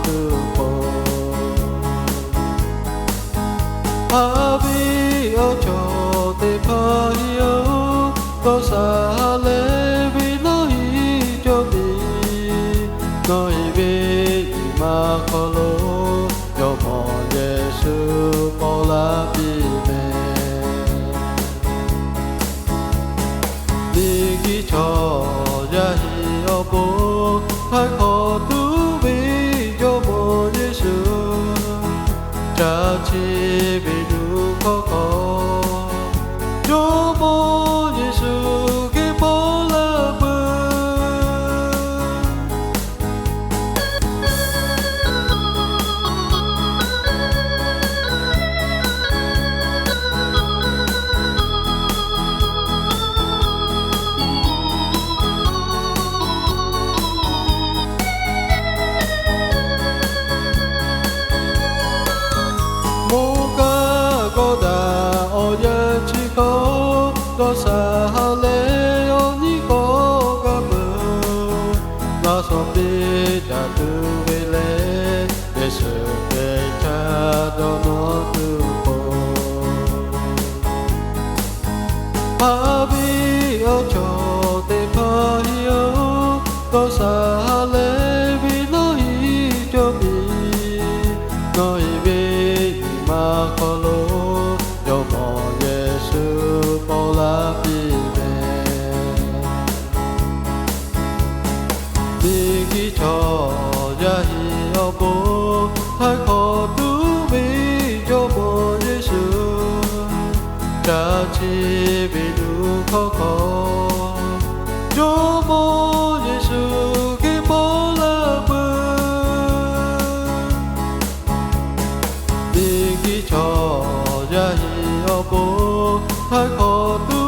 tuˬ k'o, haˉ ve awˬ chawˇ teˇ hpaˍ hiˉ-oˬ, dawˇ sha ha lehˬ ve nawˬ hiˉ cawˇ ve, nawˬ hiˉ ve nyi ma hk'aw lo Jawˇmawˇ Yeˍsuˆ paw laˇ piˇ mehˍ. Miˬguiˬ chaw yaˇ hiˉ awˬ pon htaiˍ hk'awꞈ tuˬ ve Jawˇmawˇ Yeˍsuˆ, chaꞈ chiˇ ve nuˇ hk'awˇ hk'aw, Jawˇmawˇ Yeˍsuˆ geh paw laˇ peuˬ. Mvuhˇ kaˆ kawˆ daꞈ awˬ yanˇ chi hk'aw, dawˇ sha ha lehˬ awˬ nyi k'awꞈ gaˇ peuˬ. Laˇ shawˍ piˇ daꞈ tuˬ ve lehˬ, Yeˍsuˆ hpehꞈ htaˇ dawˇ nawˇ tuˬ k'o, haˉ ve awˬ chawˇ teˇ hpaˍ hiˉ-oˬ, dawˇ sha ha lehˬ ve nawˬ hiˉ cawˇ ve, nawˬ hiˉ ve nyi ma hk'aw lo Jawˇmawˇ Yeˍsuˆ paw laˇ piˇ mehˍ. Miˬguiˬ chaw yaˇ hiˉ awˬ pon htaiˍ hk'awꞈ tuˬ ve Jawˇmawˇ Yeˍsuˆ, chaꞈ chiˇ ve nuˇ hk'awˇ hk'aw, Jawˇmawˇ Yeˍsuˆ geh paw laˇ peuˬ. Miˬguiˬ chaw yaˇ hiˉ awˬ pon htaiˍ hk'awꞈ tuˬ